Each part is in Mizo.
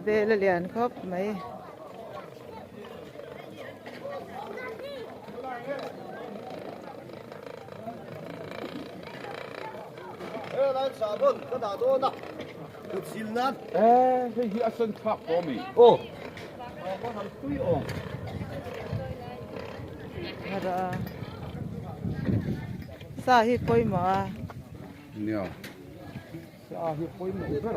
bel a lian khawp mai. Sa hi pawimawh a. Nia. Sa hi pawimawh ber.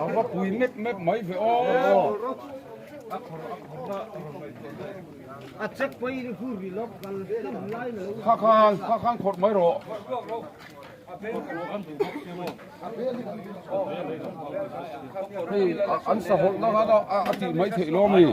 A va pui mep mep mai ve aw. Kha khan kha khan khawrh mai rawh. Hei an sahawlh na khan a tih mai theih lo ami.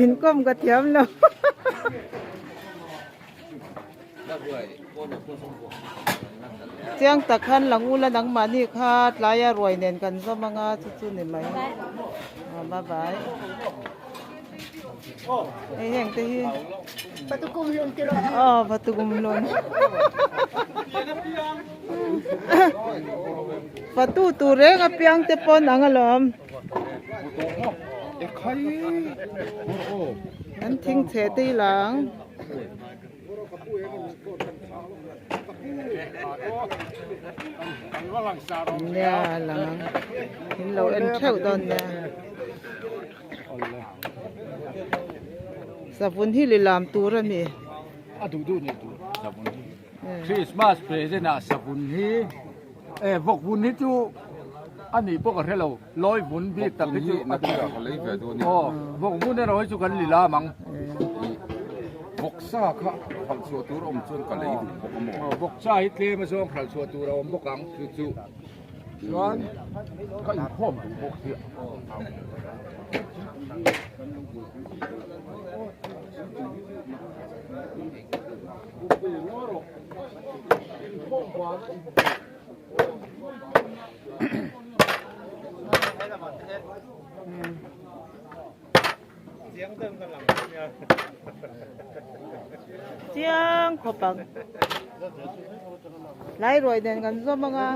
Inkawm ka thiam lo. Chiang tak khan lang ula nangmahni kha tlaia ruai nen kan zawm anga chu chu ni mai. Aw bye bye. Hei heng te hi. Aw patukum hlun. Fatu tur reng apiang te pawn ang alawm. An thing chhe te hi lang. Nia lang ang in lo en theuh dawn nia savun hi lilam tur a ni a duh duh nei tur savun hi Christmas present ah savun hi e vawk vun hi chu a nih pawh ka hre lo lawi vun bik tak hi chu a duh aw vawk vun erawh hi chu kan lilam ang. Vawksa kha hralh chhuah tur a awm chuan ka lei duh bawk a maw? Aw, vawksa hi tlem azawng hralh chhuah tur a awm bawk ang. Chu chu chuan ka inkhawm duh bawk sia. Chiang khawp ang. Lai ruai nen kan zawm anga.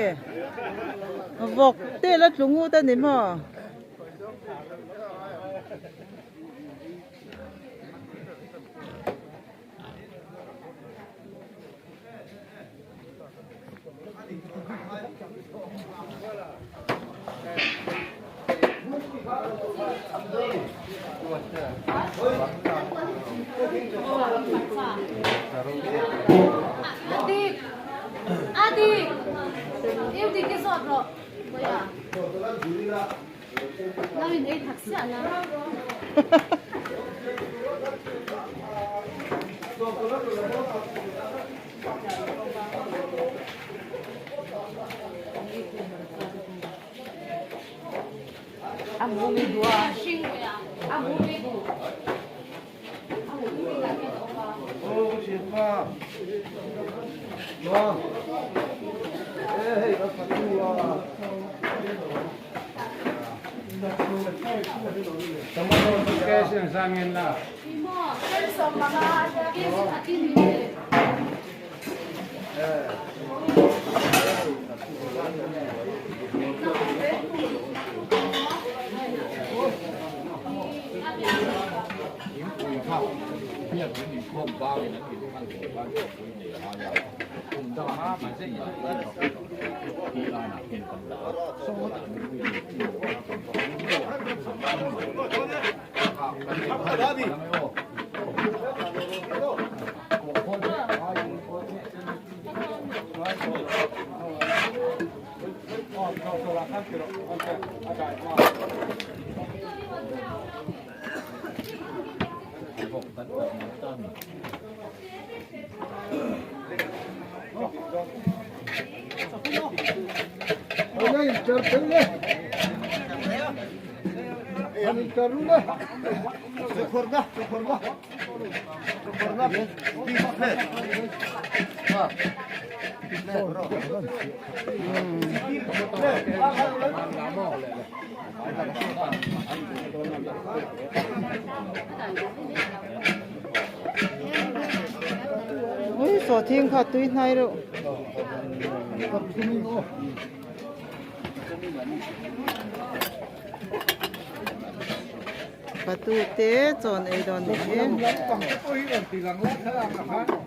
E. Vawk te la tlu ngut a ni maw? Ui sawhthing kha tui hnai reuh. Patu te chawn ei dawn ni hi.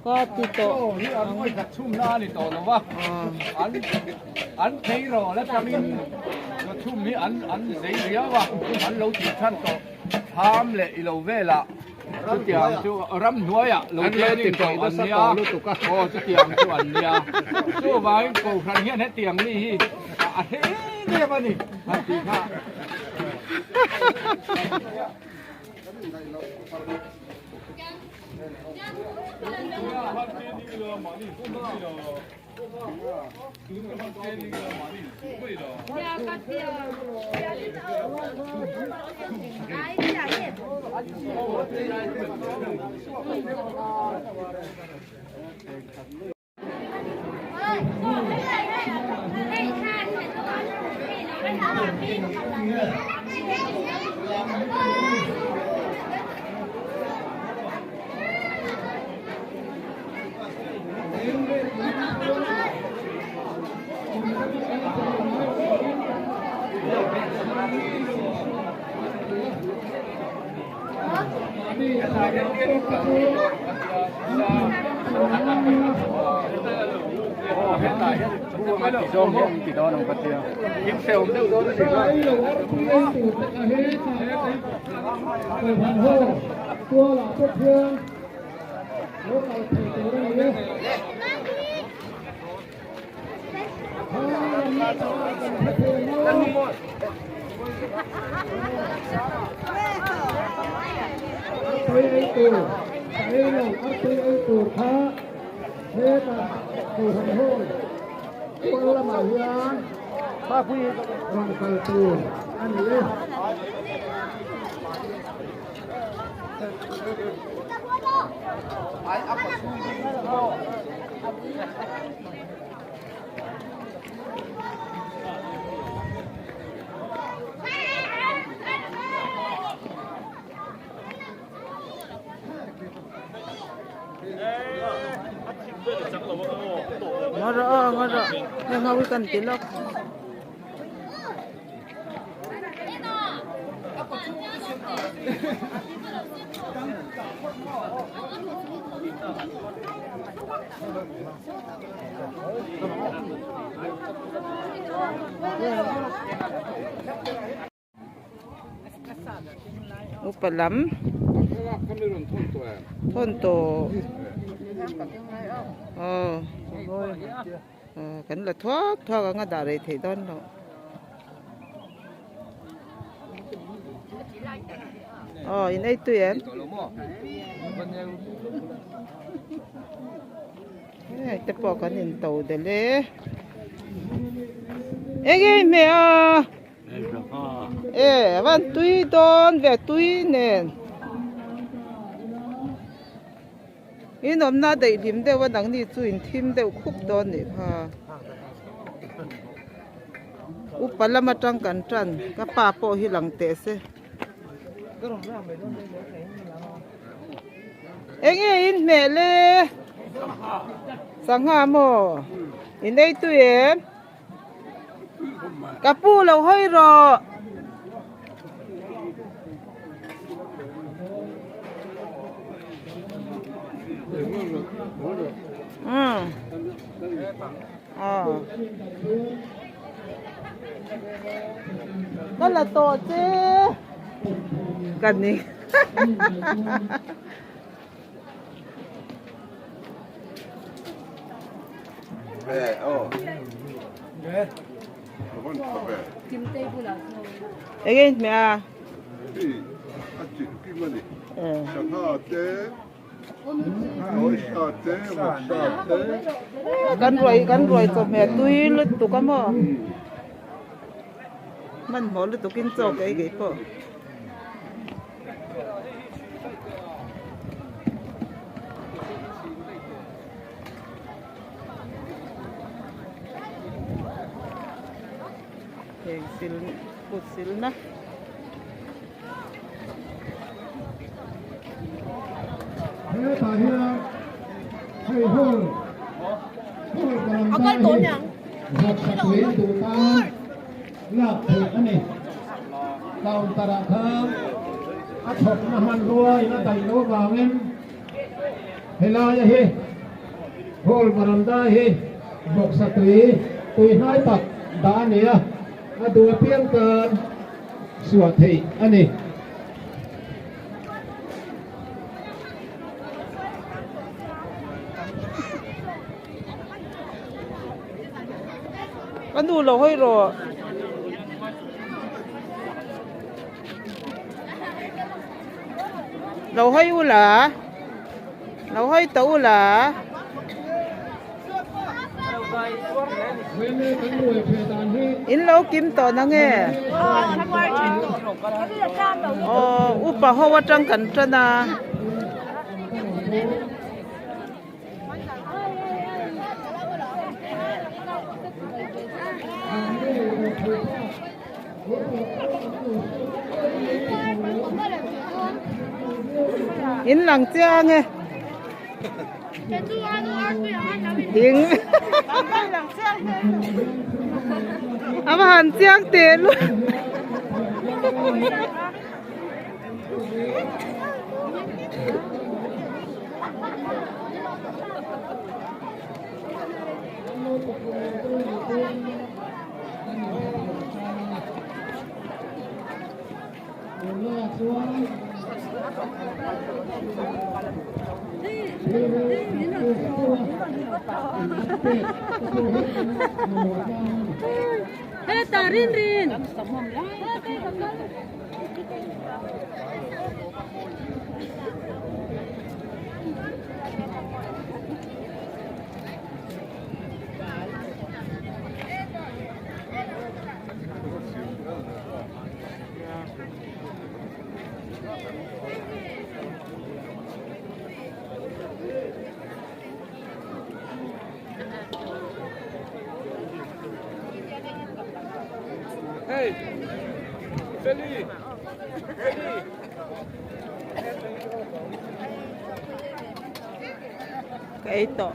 Ka ti tawh. An thei rawh la tangin chhum hi an an zei riau a, an lo tih than tawh. Thlam leh i lo velah chutiang chu ramhnuaiah lo training tawh an nia, aw chutiang chu an nia. Chuvangin Kohhran hian hetiang mi hi a hre em em a ni han tih kha. Ngawrh aw ngawrh heng ho hi kan ti lawk. Upa lam thawn tawh aw kan la thuak thuak ang a dah rei theih dawn loh. Aw in ei tui em? Hei te pawh kan in to del e. Eng ei hmeh a? E van tui dawn ve tui nen. In awmna daih hlim deuh a nangni chu in thim deuh khup dawn nih kha. Upa lam atang kan tan ka pa pawh hi lang teh se. Enge in hmeh le? Sangha maw? In ei tui em? Ka pu lo hawi rawh. Umm. Aw. Ka la tawh che. Ka ni. Enge in hmeh a? Kan ruai kan ruai chawhmeh tui lutuk a maw? Hmanhmawh lutukin chaw ka ei keipawh. Heng sil kut silna. Lak theih a ni. Counter ah khan a thawkna hmanrua in a daih loh avangin helaia hi hall varanda hi vawksa tui tui hnai tak dah a ni a, a duh apiang tan suah theih a ni. Ka nu lo hawi rawh. Lo hawi u la. Lo hawi tawh u la. In lo kim tawh na nge? Aw upa ho atang kan tan a. In lang chiang e. Ding. A va han chiang teh luah. Ka ei tawh.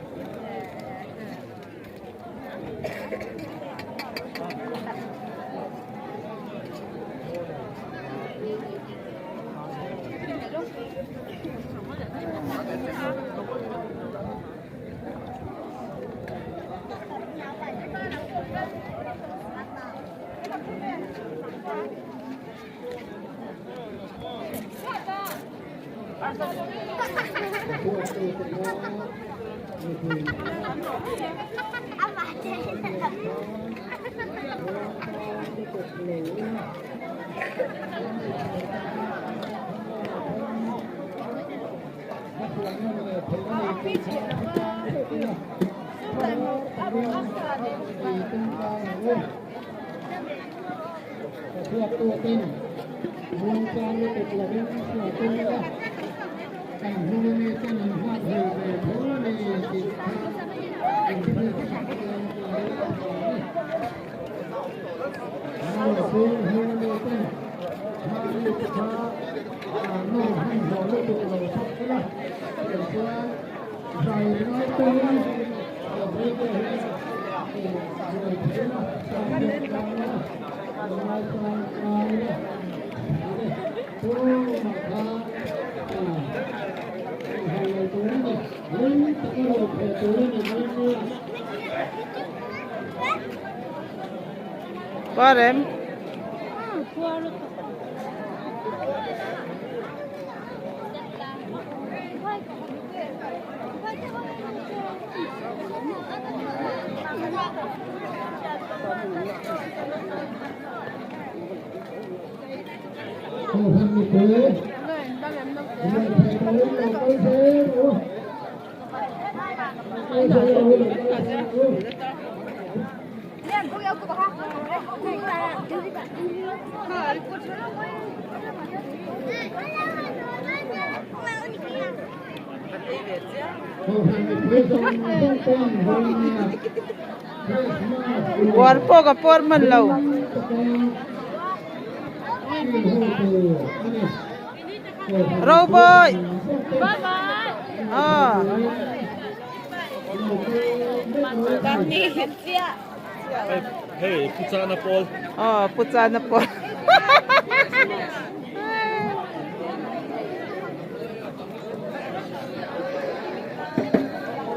Parem. Puar pawh ka puar hman lo. Roboi. Ah. Hei, puchana pawl. Oh, puchana pawl.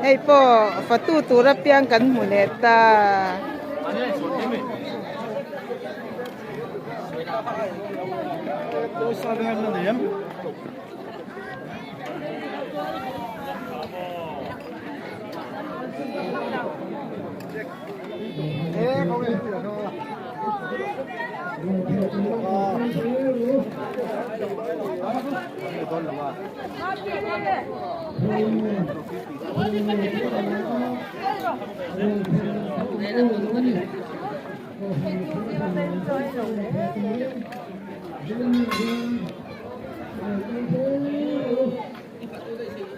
Hei pawh fatu tur apiang kan hmu leh ta.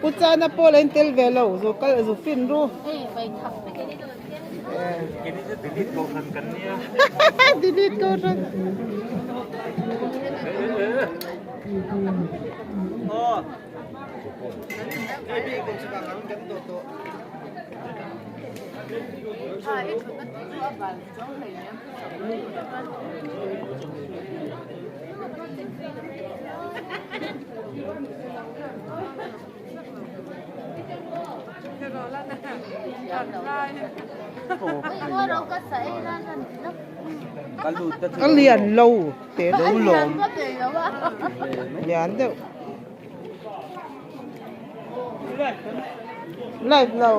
Pu Chana pawh a intel ve lo, zu kal zu fin ru. Delete kohhran. A lian lo te lo lawm lian deuh live lo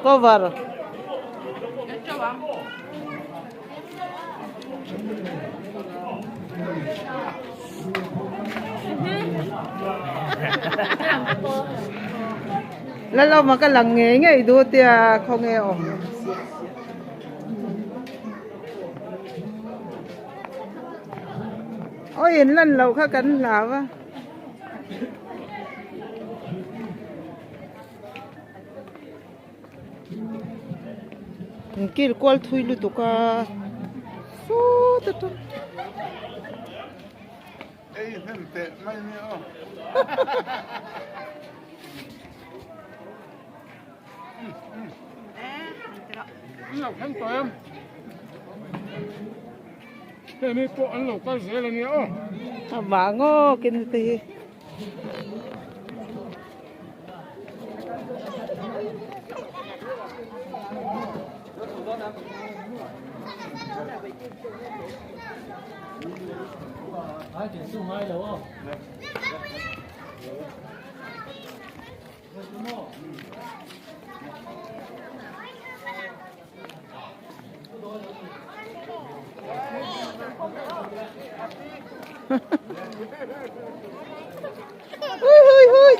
cover. La lo ma ka lang ngei ngei duh tia khawnge awm. Aw in lan loh kha kan hlau a. Kil kual thui lutuk a sawt atang. Ei hnem teh mai nia aw. An lo thleng tawh em? Hei mi pawh an lo kal zel a nia aw. A vang awk in te hi. Hui hui hui.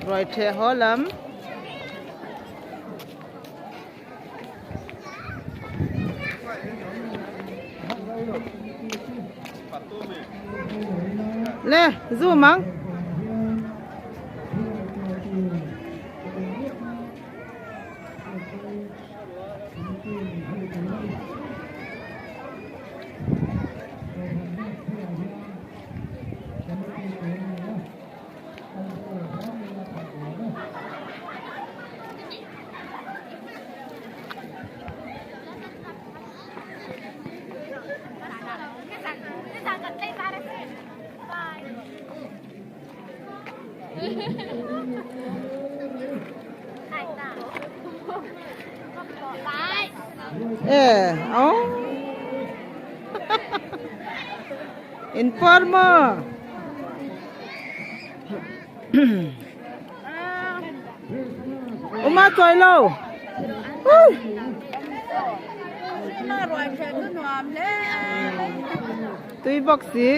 Ruai ṭheh haw lam. Le, zoom ang. E oh In puar maw? Uma chawi lo. Ui. Tui bawk si.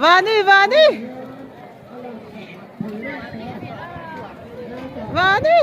Vani vani. Vani.